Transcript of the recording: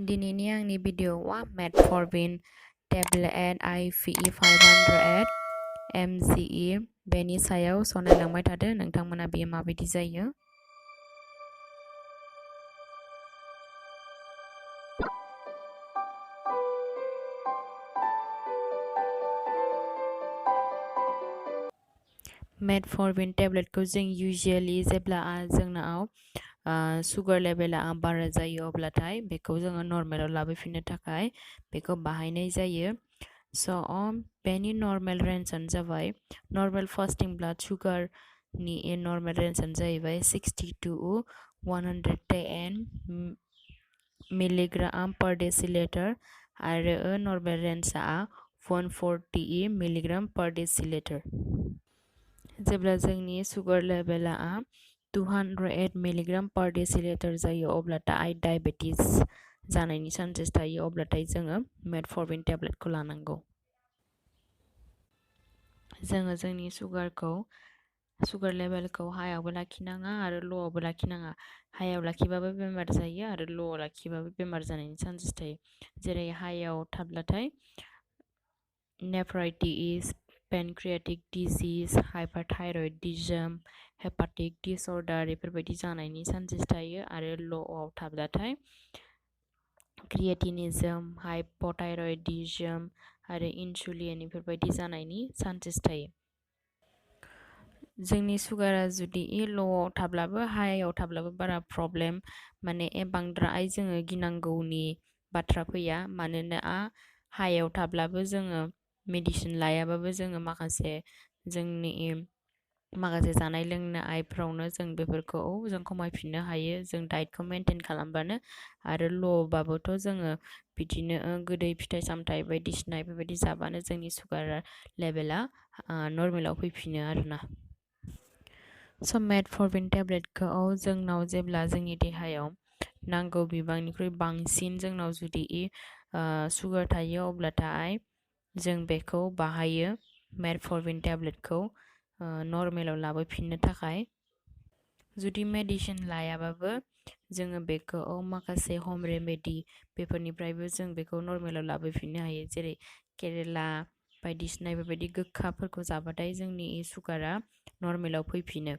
दिनैनि आंनि भिडिअ'आ मेटफर्मिन tablet IV 500 mg बेनि सायाव नायलांबाय थादो नोंथांमोना बेयो माबायदि जायो। मेटफर्मिन टेब्लेटखौ जों युजुअली जेब्ला जोंनाव सुगार लेभेला बारा जायो अब्लाथाय बेखौ जोङो नर्मेलाव लाबोफिननो थाखाय बेखौ बाहायनाय जायो। बेनि नर्मेल रेन्जआनो जाबाय नर्मेल फास्टिं ब्लाड सुगारनि नर्मेल रेन्जआनो जाहैबाय 60 to 110 मिलीग्राम पर डेसिलिटार आरो नर्मेल रेन्जआ 140 मिलीग्राम पर डेसिलिटार। जेब्ला जोंनि सुगार लेभेला 208 मिलीग्राम पर डेसिलिटार जायो अब्लाथाय डायबेटिस जानायनि चान्सेस थायो अब्लाथाय जोङो मेटफर्मिन टेब्लेटखौ लानांगौ। जोङो जोंनि सुगार लेभेलखौ हायावबो लाखिनाङा आरो ल'आवबो लाखिनाङा। हायाव लाखिबाबो बेमार जायो आरो ल'आव लाखिबाबो बेमार जानायनि चान्सेस थायो। जेरै हायाव थाब्लाथाय nephritis, pancreatic disease, hyperthyroidism, hepatic disorder बेफोरबायदि जानायनि चान्सेस थायो आरो ल'आव थाब्लाथाय क्रिएटिनिजम, हाइपथायरयडिज्म आरो इनसुलिन बेफोरबायदि जानायनि चान्सेस थायो। जोंनि सुगारा जुदि ल'आव थाब्लाबो हायाव थाब्लाबो बारा प्रब्लेम माने बांद्राय जोङो गिनांगौनि बाथ्रा फैया। मानोना हायाव थाब्लाबो जोङो मेडिसिन लायाबाबो जोङो माखासे जानाय लोंनायफ्रावनो जों बेफोरखौ जों खमायफिननो हायो। जों डाइटखौ मेनटेन खालामबानो आरो ल'बाबोथ' जोङो बिदिनो गोदै फिथाइ सामथाइ बायदिसिना बेफोरबायदि जाबानो जोंनि सुगार लेभेला नर्मेलाव फैफिनो आरोना। मेटफर्मिन टेब्लेटखौ जोंनाव जेब्ला जोंनि देहायाव नांगौ बिबांनिख्रुइ बांसिन जोंनाव जुदि सुगार थायो अब्लाथाय जों बेखौ बाहायो मेटफर्मिन टेब्लेटखौ नर्मेलाव लाबोफिननो थाखाय। जुदि मेडिसिन लायाबाबो जोङो बेखौ माखासे हम रेमेडि बेफोरनिफ्रायबो जों बेखौ नर्मेलाव लाबोफिननो हायो। जेरै केरेला बायदिसिना बेबायदि गोखाफोरखौ जाबाथाय जोंनि सुगारा नर्मेलाव फैफिनो।